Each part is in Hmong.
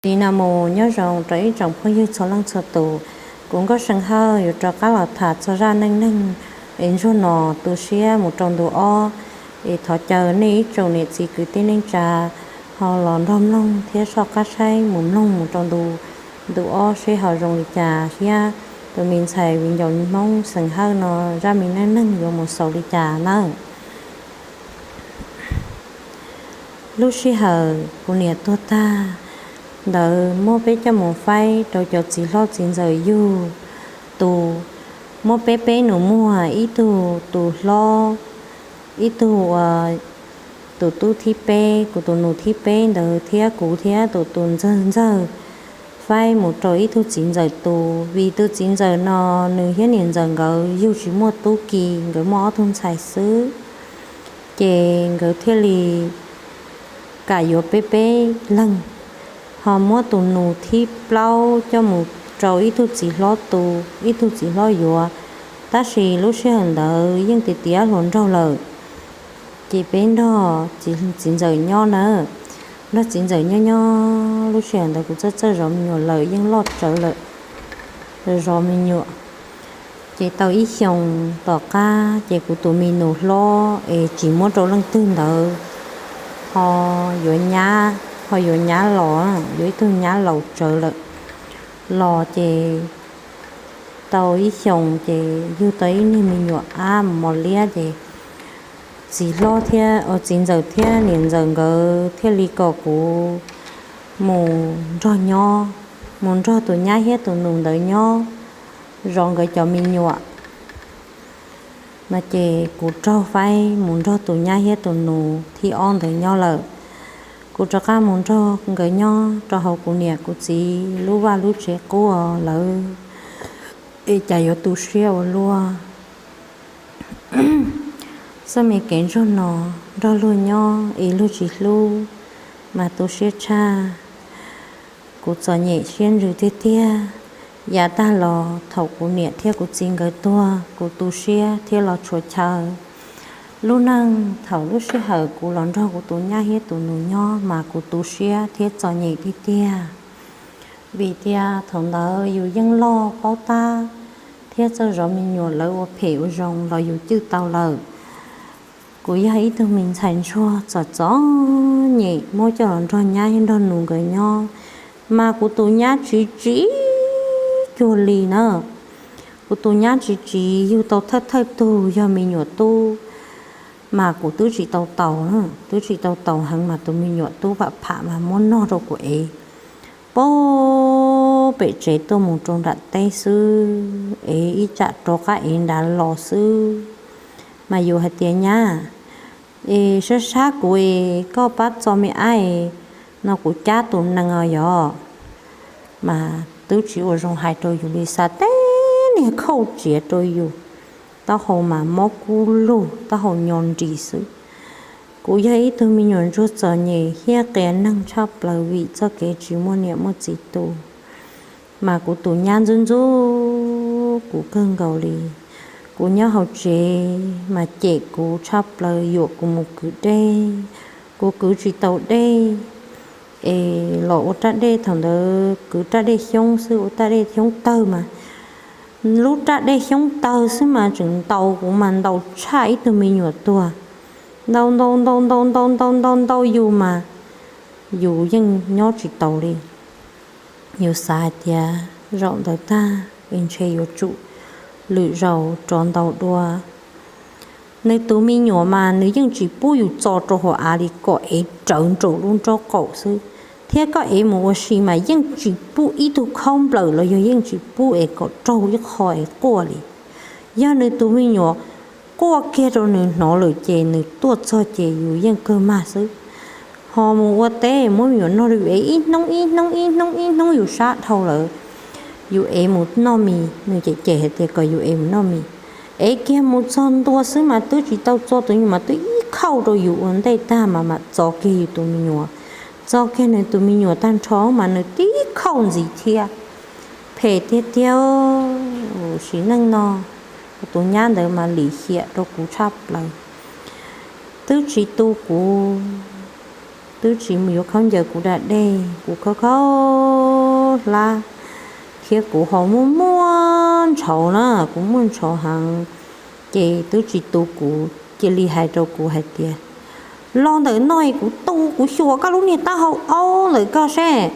Nim no mus nyob zoo rau ib tsoom phooj ywg txhua leej txhua tus, kuv Nkauj See Hawj yuav rov qab los tham txog zaj neej neeg es ntsuag no tu siab mus rau ntu ob. Es thov caw nej ib tsoom niam txiv kwv tij neej tsa ho los nrog mloog thiab soj qab saib mus mloog mus rau ntu, ntu ob seb ho zoo li cas thiab tus me ntxhais viv ncaus Hmoob See Hawj no zaj me neej neeg yuav mus xaus li cas nawb. Lub sij hawm kuv niam tuag tag ntawd muab peb coj mus faib rau cov txiv hlob txiv ntxawm yug tus, muab peb peb nus muag, ib tug tus hlob, ib tug ua tus tub thib peb, kuv tus nus thib peb ntawd thiab kuv thiab tus tus ntxawg ntxawg faib mus rau ib tug txiv ntxawm tus, vim tus txiv ntxawm no nws thiab niam ntxawm nkawd yug tsis muaj tub ki, nkawd muaj ob tug ntxhais xwb. Ces nkawd thiaj li kam yuav peb peb leeg, ho muab tus nus thib plaub coj mus rau ib tug txiv hlob tu, ib tug txiv hlob yuav. Tab sis lub sij hawm ntawd yeej tiav tiav hluas nraug lawm, ces peb nrog txiv ntxawm nyob na, nrog txiv ntxawm nyob nyob lub sij hawm ntawd kuv txawj txawj zov me nyuam lawm, yeej loj tsawv lawm, zov me nyuam. Ces tau ib xyoos tom qab ces kuv tus me nus hlob es tsis muab rau leej twg ntawd ho yuav nyab, ho yuav nyab los, yuav ib tug nyab laus tsawv lawm los ces tau ib xyoos ces yug tau ib niag me nyuam ab mos liab ces txiv hlob thiab, txiv ntxawm thiab niam ntxawm nkawd thiaj li kom kuv mus nrog nyob, mus nrog tus nyab thiab tus nus ntawd nyob, zov nkawd cov me nyuam. No ces kuv raug faib mus nrog tus nyab thiab tus nus thib ob ntawd nyob lawm. Kuv rov qab mus nrog nkawd nyob rau hauv kuv niam kuv txiv lub vaj lub tsev qub lawm, es cas yuav tu siab ua luaj. Txoj me kev ntsuag no nrog luag nyob es luag tsis hlub mas tu siab tshaj. Kuv txom nyem siab ntsws tiag tiag. Yav tag los thaum kuv niam thiab kuv txiv nkawd tuag kuv tu siab thiab los tshuav chaw. Lub neej thaum lub sij hawm kuv los nrog kuv tus nyab thiab tus nus nyob mas kuv tu siab thiab txom nyem tiag tiag. Vim tias thaum ntawd yus yeej loj paub tab thiab txawj zov me nyuam, lawv ua phem ua zoo los yus cwj tau lawm. Kuv yog ib tug me ntxhais ntsuag txom txom nyem muab coj los nrog nyab thiab nrog nus nkawd nyob, mas kuv tus nyab tsis tsim cuag li na. Kuv tus nyab tsis tsim, yug tau thawj thawj tug yog me nyuam tub, mas kuv twb tsis tau taus, twb tsis tau taus heev mas tus me nyuam tub pham pham mas muab nog rau kuv ev. Pab pem tsev tuaj mus rau nram teb xwb, ev ib tsam rov qab ev nrad los xwb. Mas yus hais tias, Nyab, es sab sab kuv es koj pab txo me ab no kuv cab tus nees os yog. Mas twb tsis ua zoo hais rau yus li, xav teb niag khauj tsiav rau yus, taub hau mas mob kub lug, taub hau nyo nris xwb. Kuv yog ib tug me nyuam ntsuag txom nyem thiab qias neeg tshaj plaws vim txoj kev tsis muaj niam muaj txiv tu. Mas kuv tus nyab ntxub ntxub kuv kawg nkaus li. Kuv nyob hauv tsev mas cem kuv tshaj plaws, yuam kuv mus kwv dej, kuv kwv tsis tau dej. Es los ua raj dej, thaum ntawd kwv raj dej xyoob xwb, ua raj dej xyoob tawg mas lub raj dej xyoob tawg xwb mas tseem ntaus kuv mas ntaus tshaj ib tug me nyuam tuag. Ntaus ntaus ntaus ntaus ntaus ntaus ntaus ntaus yus mas yus yeej nyob tsis taus li. Yus xav hais tias zaum ntawd tag es ntshe yuav tsum lwm zaus rov ntaus dua. Nws tus me nyuam mas nws yeej tsis pub yus txo rau hauv av li, kom ev rawv nraum lub nraub qaum xwb, thiab koj ev mus ua si mas yeej tsis pub ib tug khaub nplawm los yog yeej tsis pub es kom raug ib qho es quaj li. Yog nws tus me nyuam quaj kiag rau nws hnov lawm ces nws tuaj txog ces yus yeej kawg mag xwb. Ho mus ua teb muab me nyuam noj rau yus ev ib hnub ib hnub ib hnub ib hnub yus sab dhau lawm, yus ev mus noj mis, nws cem cem hais tias kom yus ev mus noj mis. Ev kiag mus txog ntua xwb mas twb tsis tau txo tus me nyuam mas twb ib khauj rau yus ua ntej tag mas mam txo kiag yus tus me nyuam. Txo kiag nws tus me nyuam tag nrho mas nws tib khauj ntxiv thiab. Phem tiag tiag. Sim neej no kuv tus nyab ntawd mas lim hiam rau kuv tshaj plaws, twb tsis tu kuv. twb tsis mus yuav khaub ncaws kuv da dej, kuv khaub khaub hlab thiab kuv ho muaj muaj ntshauv na, kuv muaj ntshauv heev. Ces twb tsis tu kuv, cia li hais rau kuv hais tias, los ntawm no kuv tu kuv xyuas koj lub niag taub hau aub ntawm koj seb.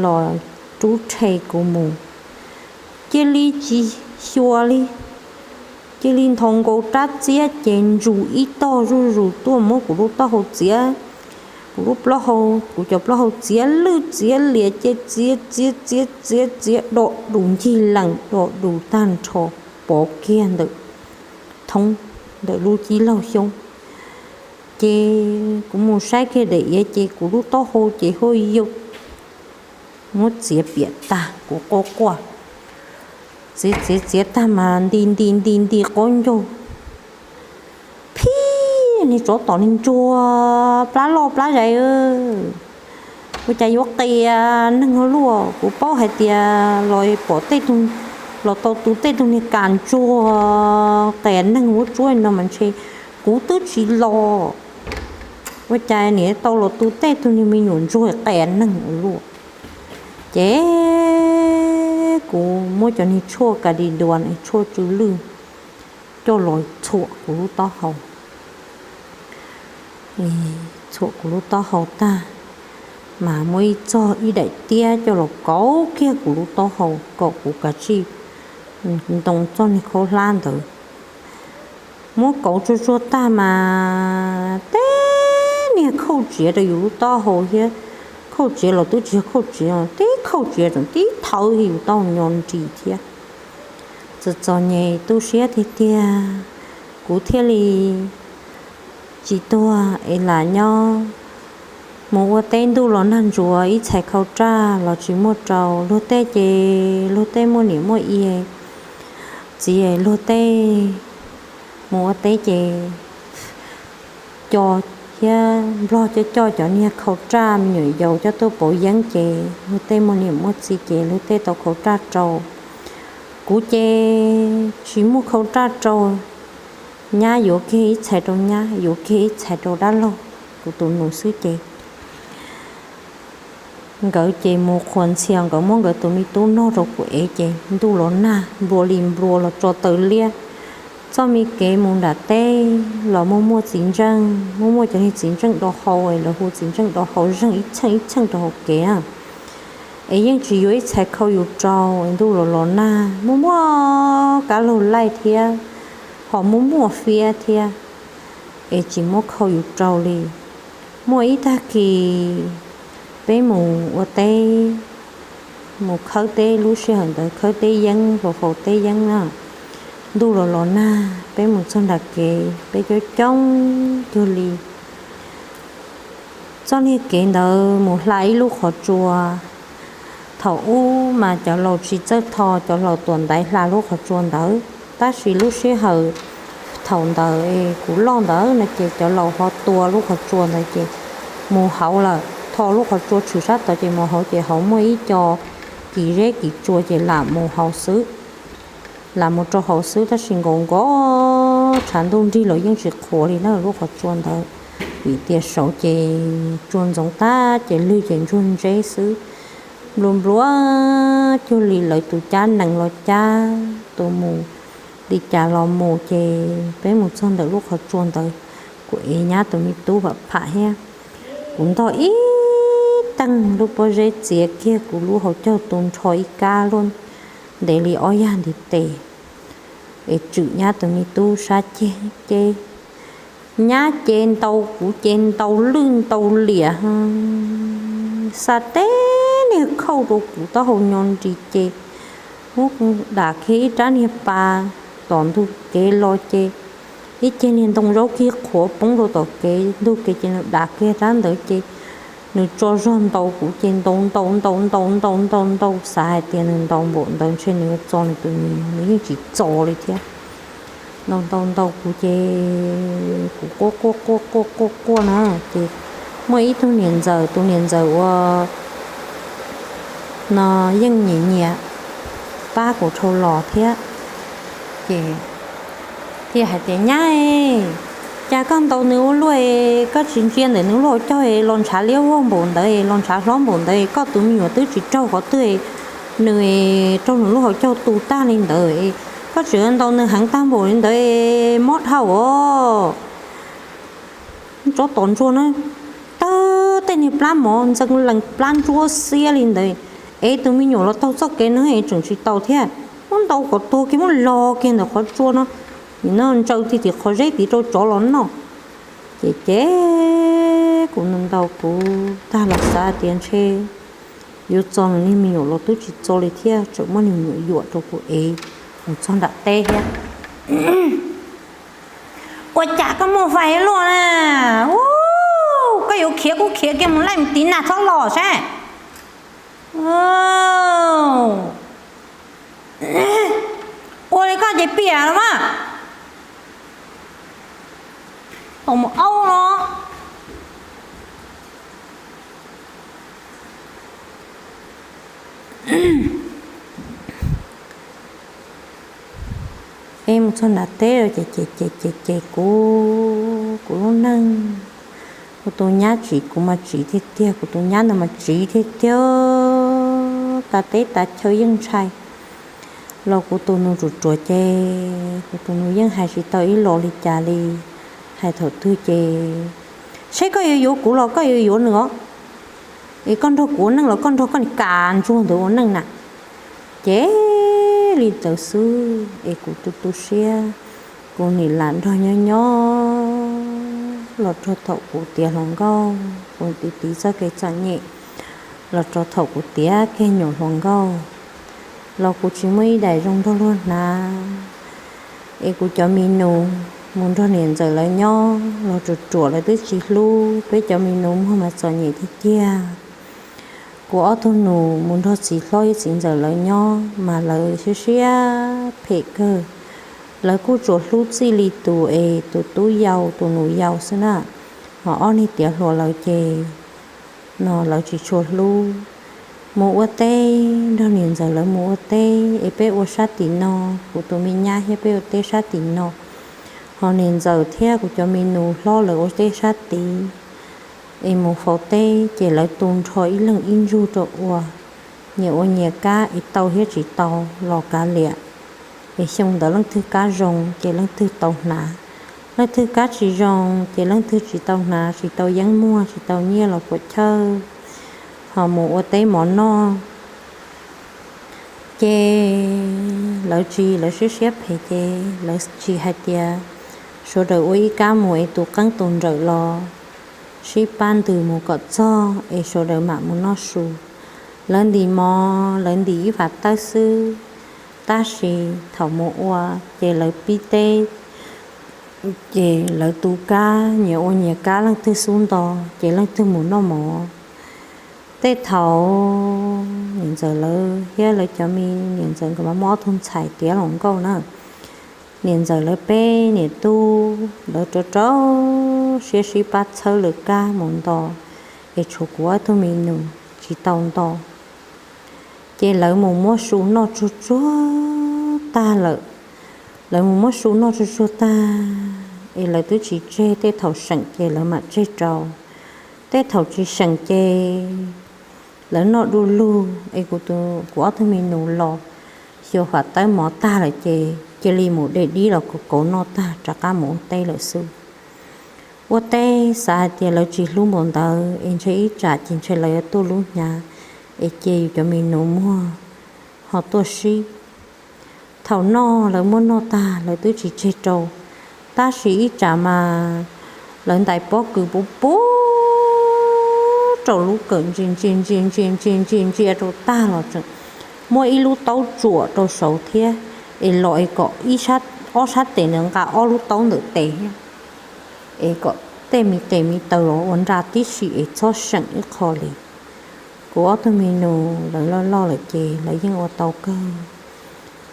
Los rub rhe kuv mus, cia li tsis xyuas li, cia li nthos nkaus rab txiab ces ntsus ib tog zuj zus tuaj muab kuv lub taub hau txiav, kuv lub plaub hau, kuv cov plaub hau txiav lwj txiav lias ces txiav txiav txiav txiav txiav do dus ncig lees do dus tag nrho, pov kiag ntawm thoob ntawm lub cib laug xyoob. Ces kuv mus saib kiag daim iav ces kuv lub taub hau ces huaj yau, muab txiav piam tag kuv quaj quaj. Txiav txiav txiav tag mas nti nti nti nti qaub ncaug, phib niag tsov tom niag ntsuag plab loj plab zais. Ua cas yuav qias neeg ua luaj, kuv paub hais tias los pom tej tug, los tau tu tej tug niag kas ntsuag qias neeg ua tsuab no mas ntshe kuv twb tsis los. Ua cas niam tau los tu tej tug niag me nyuam ntsuag qias neeg ua luaj. Ces kuv muab cov niag tshuaj kas dis duas, tshuaj tsw lwj coj los txhuam kuv lub taub hau. Txhuam kuv lub taub hau tag, mas muab ib txog ib daim tiab coj los kauv kiag kuv lub taub hau kom kuv kav tsij ntoo txoj niag khaub hlab ntawd. Muab kauv tsuag tsuag tag mas teb niag khauj tsiav rau yus lub taub hau thiab. Khauj tsiav los twb tsis yog khauj tsiav, teb khauj tsiav tseem tib thawv yus taub hau nyo nris thiab. Txom txom nyem tu siab tiag tiag, kuv thiaj li tsis tuag es lam nyob mus ua teb ntuj los nag ntsuav, ib txhais khau raj los tsis muaj rau. Luag tej ces luag tej muaj niam muaj txiv, luag tej mus ua teb ces co thiab nplog coj coj cov niag khau raj me nyuam yaus coj tuaj pauv yeeb ces luag tej muaj niam muaj txiv ces luag tej tau khau raj rau. Kuv ces tsis muaj khau raj rau, nyab yuav kiag ib txhais rau nyab, yuav kiag ib txhais rau dab laug, kuv tus nus xwb ces nkawd ces mus qhuas ntxhias, nkawd muab nkawd tus me tub nog rau kuv ev ces ntuj los nag nplua li nplua los tso taw liab. Txoj me kev mus nram teb los muaj muaj txiv ntseej, muaj muaj cov niag txiv ntseej do hau, lawv hu txiv ntseej do hau zeeg ib txheej ib txheej rau hauv kev na. Es yeej tsis yuav ib txhais khau yus rau, ntuj los los nag muaj muaj kab laug laij thiab, ho muaj muaj fiab thiab, es tsis muab khau yus rau li. Muaj ib tag kis peb mus ua teb, mus khawb teb, lub sij hawm ntawd khawb teb yeeb, faus faus teb yeeb na. Ntuj los los nag, peb mus txog nram kev, peb coob coob cuag li. Txoj niag kev ntawd mus hla ib lub qhov tsua. Thaum ub mas cov laus tsis txawj tho, cov laus tuam ntaiv hla lub qhov tsua ntawd, tab sis lub sij hawm thaum ntawd kuv loj ntawd no ces cov laus ho tua lub qhov tsua ntawd ces mus hauv lawm, tho lub qhov tsua tshwm sab tod ces mus hauv ces hauv muaj ib co kis zeb kis tsua ces lam mus hauv xwb. Lam mus rau hauv xwb tab sis nkaus nkaus tshav ntuj nrig los yeej tsis qhuav li na lub qhov tsua ntawd, vim tias saud ces tsua ntxoov tag ces lwg ces ntsuag ntseb xwb. Nplua nplua cuag li lawv tus cab nees los cab, tus mus li cas los mus ces peb mus txog ntawm lub qhov tsua ntawd, kuv ev nyab tus me tub pham pham thiab, kuv ntog ib teeg lub pob zeb txiav kiag kuv lub hauv caug tu nrho ib kab luaj ntev li ob yag ntiv tes, es tswm nyab tus me tub sab ceg ces nyab ces ntaus kuv ces ntaus lwj ntaus liam, xa teb niag khauj rau kuv taub hau nyo nris ces muab dam kiag ib rab niag pas tom ntug kev los ces ib ceg niag ntoo zaub kig qhuav poob rau tom kev ntug kev ces nws dam kiag rab ntawd ces nws tso zog ntaus kuv ces ntaus ntaus ntaus ntaus ntaus ntaus ntaus, xav hais tias nws ntaus npaum ntawd ntshe nws yuav txo nws tus me nyuam, nws yeej tsis txo li thiab. Ntaus ntaus ntaus kuv ces kuv quaj quaj quaj quaj quaj quaj na, ces muaj ib tug niam ntxawm, tus niam ntxawm uas no yeej nyiam nyiam pab kuv dhau los thiab, ces thiaj hais tias, Nyab, Cas koj ntaus nws ua luaj, koj tsis ntsia ntawm nws lub hauv caug los ntshav liab vog npaum ntawd, los ntshav hlob npaum ntawd, koj tus me nyuam twb tsis raug qhov twg, nws raug nws lub hauv caug tu tag li ntawd, koj tseem ntaus nws heev tag npaum li ntawd, mob dhau os. Tsob tom ntsuag na, tawg tej niag plab mov ntxeev lees plab ntsuab xiab li ntawd, es tus me nyuam los taug txoj kev no es tseem tsis tau thiab, muab ntaus kom tuag kiag muab los kiag ntawm qhov tsua no, nim no ntsaws tig tim qhov zeb tid rau tsov los noj. Ces ces kuv ntaus kuv tag los xav tias ntshe yuav txo nws niag me nyuam los twb tsis txo li thiab, tseem muab niag me nyuam yuam rau kuv ev mus txog nram teb thiab. Ua cas koj muaj fais luaj na? Koj yuav khiav kuj khiav kiag mus laij mus tiv nag txhob los saib. Ua li koj ces piam los mas. Tau mus aub no. Es mus txog nram teb ces ces ces ces ces kuv, kuv lub neej, kuv tus nyab tsiv kuv mas tsiv tiag tiag, kuv tus nyab ntawd mas tsiv tiag tiag, tas teb tas chaw yeej ntshai. Los kuv tus nus ruam ruam ces kuv tus nus yeej hais tsis tau ib los li cas li, hais thaum twg ces, saib koj yuav yuav kuv los koj yuav yuav nws os, es koj nrog kuv ua neej los koj nrog koj niag kas ntsuag ntawd ua neej na. Ces li ntawd xwb es kuv tu tu siab, kuv nim lam nrog nyob nyob los rau thaum kuv tiav hluas nkauj, kuv tiv tiv txoj kev txom nyem, los rau thaum kuv tiav kiag nyuam hluas nkauj, los kuv tsis muaj ib daim zoo nrog luag hnav. Es kuv cov me nus mus nrog niam ntxawm lawv nyob los ruam ruam lawv twb tsis hlub, peb cov me nus muag mas txom nyem tiag tiag. Kuv ob tug nus mus nrog txiv hlob thiab txiv ntxawm lawv nyob mas lawv siab siab phem kawg. Lawv kuj tsuas hlub txij li tus es tus tub yau tus nus yau xwb na, ho ob niag tiav hluas lawv ces no lawv tsis tshua hlub. Mus ua teb, nrog niam ntxawm lawv mus ua teb es peb ua sab tim no, kuv tus me nyab thiab peb ua teb sab tim no, ho niam ntxawm thiab kuv cov me nus hlob lawv ua teb sab tid. Es mus faus teb ces lawv tu nrho ib leeg ib ntsug rau ua, nyias ua nyias kab es tau thiab tsis tau los kav liam. Es xyoo ntawd leej twg kab zoo ces leej twg tau hnav, leej twg kab tsis zoo ces leej twg tsis tau hnav, tsis tau yeeb muag, tsis tau nyiaj los puas chawj, ho mus ua teb mov noj. Ces lawv tsis, lawv siab siab phem ces lawv tsis hais tias sawv daws ua ib kab mus es tus qeeb tus nrawm los sib pab ntws mus kom txog es sawv daws mam mus noj su. Lawv ntim mov, lawv ntim ib fam tawb xwb, tab sis thaum mus ua ces lawv pib teb, ces lawv tu kab, nyias ua nyias kab, leej twg xub nto ces leej twg mus noj mov. Tej thaum niam ntxawm lawv thiab lawv cov me, niam ntxawm nkawd mas muaj ob tug ntxhais tiav hluas nkauj na. Niam ntxawm lawv peb niam tub lawv rau rau siab sib pab txhawb lawv kab mus nto, es tshuav kuv ob tug me nus tsis tau nto. Ces lawv mus muab su noj tsuag tsuag tag lawm. Lawv mus muab su noj tsuag tsuag tag, es lawv twb tsis tseg, tej thaum seem ces lawv mam tseg rau, tej thaum tsis seem ces lawv noj du lug. Es kuv ob tug me nus los xyuas fam tawb mov tag lawm ces cia li mus de dib los kauv kauv noj tag rov qab mus ua teb lawm xwb. Ua teb xav hais tias lawv tsis hlub npaum ntawd es ntshe ib tsam ces ntshe lawv yuav tuaj lub hnyav es ces yus cov me nus muag ho tuaj sib. Thaum noj lawv muab noj tag lawv twb tsis tseg rau, tab sis ib tsam mas lawv ntais pob kws puv puv rau lub kawm ntsia ntsia ntsia ntsia ntsia ntsia ntsia rau tag los tseem muab ib lub taub tsuam rau saud thiab, es los es kom ob sab tes nws nqa ob lub taub ntawm tes thiab, es kom tej me tes me taw los ua nra tib si es txhob seem ib qho li. Kuv ob tug me nus lawv loj loj lawm ces lawv yeej ua tau kawg,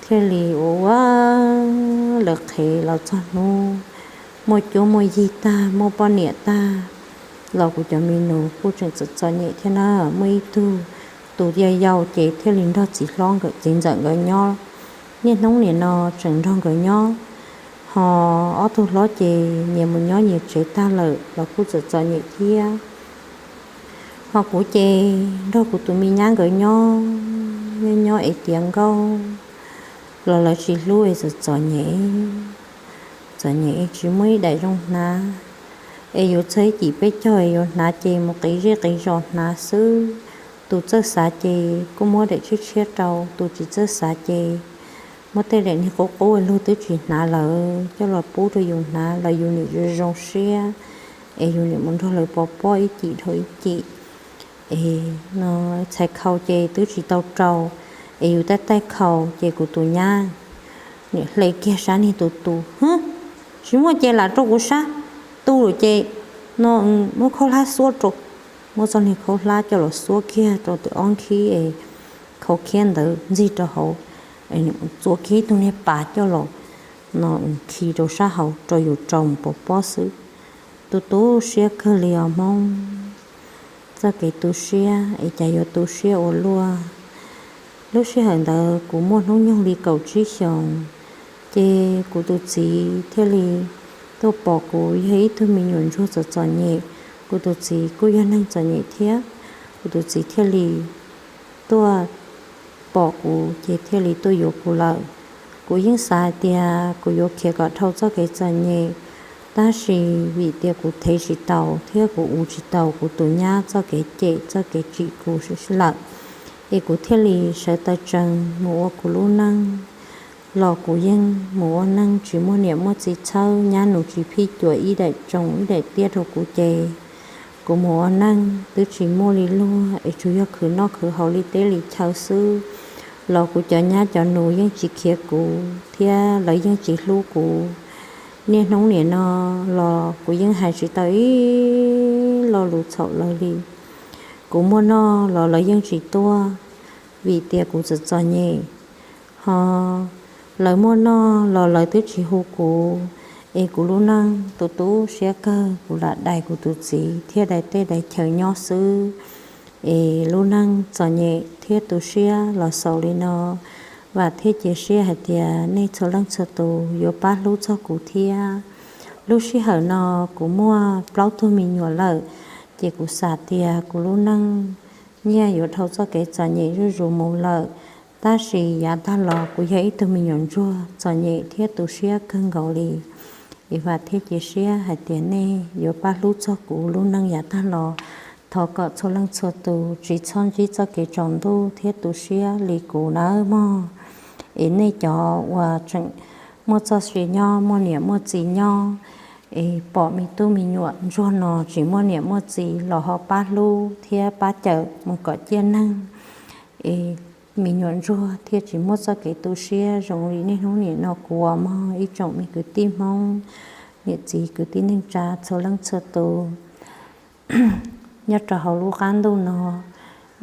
thiaj li ua ua lawv qhev los txog hnub muaj cuab muaj yig tag muaj poj niam tag los kuv cov me nus kuj tseem txom txom nyem thiab na. Muaj ib tug tus yau yau ces thiaj li nrog txiv hlob nkawd txiv ntxawm nkawd nyob, niaj hnub nim no tseem nrog nkawd nyob. Ho ob tug hlob ces nyias mus nyob nyias tsev tag lawm los kuj txom txom nyem thiab. Ho kuv ces nrog kuv tus me nyab nkawd nyob, nyob nyob es tiav nkauj los lawv tsis hlub es txom txom nyem, txom nyem es tsis muaj ib daim zoo hnav, es yuav txog ib cim peb caug es yuav hnav ces mus qiv zej qiv zos hnav xwb. Tus txawj xav ces kuj muab daim tshiab tshiab rau, tus tsis txawj xav ces muab tej daim niag qub qub luag twb tsis hnav lawm coj los pub rau yus hnav los yus niam zoo zoo siab, es yus niam mus nrog lawv pov pob ib cim dhau ib cim. Es no txhais khau ces twb tsis tau rau, es yus taij taij khau ces kuv tus nyab niam hle kiag sab niag tus tus, Hwb, tsis muaj ces lam rau kuv sab, tu lawm ces no muab khaub hlab xuab rau. Muab txoj niag khaub hlab coj los xuab kiag rau tus ob khib es khau khiab ntawd ntxig rau hauv, txua kiag ib tug niag pas coj los no khi rau sab hauv rau yus rau mus pov pob xwb. Tu tu siab kawg li os Hmoob. Txoj kev tu siab es cas yuav tu siab ua luaj. Lub sij hawm ntawd kuv muaj hnub nyoog li kaum tsib xyoos, ces kuv tus txiv thiaj li tuaj pom kuv yog ib tug me nyuam ntsuag txom txom nyem. Kuv tus txiv kuj yog neeg txom nyem thiab, kuv tus txiv thiaj li tuaj pom kuv ces thiaj li tuaj yuav kuv lawm. Kuv yeej xav hais tias kuv yuav khiav kom dhau txoj kev txom nyem, tab sis vim tias kuv thev tsis tau thiab kuv ua tsis tau kuv tus nyab txoj kev cem txoj kev tsim kuv lawm, es kuv thiaj li sawv taw tsees mus ua kuv lub neej. Los kuv yeej mus ua neej tsis muaj niam muaj txiv txhawb, nyab nus tsis phij cuam ib daim tsoos ib daim tiab rau kuv ces kuv mus ua neej twb tsis muaj li luag es tsuas yog khwv noj khwv haus li teb li chaw xwb. Los kuv cov nyab cov nus yeej tsis khiav kuv thiab lawv yeej tsis hlub kuv. Niaj hnub nim no los kuv yeej hais tsis tau ib lo lus txhaum lawv li. Kuv muaj noj los lawv yeej tsis tuaj, vim tias kuv txom txom nyem. Ho lawv muaj noj los lawv twb tsis hu kuv, es kuv lub neej tu tu siab kawg, kuv lam dai kuv tus txiv thiab dai tej dai chaw nyob xwb. Es lub neej txom nyem thiab tu siab los xaus li no. Vam thiab cia siab hais tias nej txhua leej txhua tus yuav pab hlub txog kuv thiab. Lub sij hawm no kuv muaj plaub tug me nyuam lawm, ces kuv xav tias kuv lub neej nyiaj yuav dhau txoj kev txom nyem zuj zus mus lawm. Tab sis yav tag los kuv yog ib tug me nyuam ntsuag txom nyem thiab tu siab kawg nkaus li. Es vam thiab cia siab hais tias nej yuav pab hlub txog kuv lub neej yav tag los. Thov kom txhua leej txhua tus tsis txhob ntsib txoj kev tsaus ntuj thiab tu siab li kuv nawb mog. Es nej cov uas tseem muaj txoj sia nyob muaj niam muaj txiv nyob, es pom me tub me nyuam ntsuag no tsis muaj niam muaj txiv los ho pab hlub thiab pab cawm mus kom ciaj neeg. Es me nyuam ntsuag thiaj tsis muaj txoj kev tu siab zoo li niaj hnub nim no kuv mog ib tsoom me kwv tij Hmoob, niam txiv kwv tij neej tsa txhua leej txhua tus nyob rau hauv lub qab ntuj no.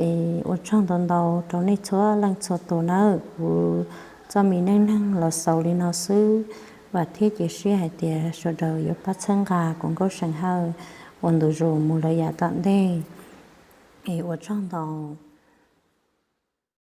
Es ua tsaug ntau ntau rau nej txhua leej txhua tus nawb. Kuv txoj me neej neeg los xaus li no xwb. Vam thiab cia siab hais tias sawv daws yuav pab txhawb nqa kuv Nkauj See Hawj ua ntu zus mus lawm yav tom ntej. Es ua tsaug ntau.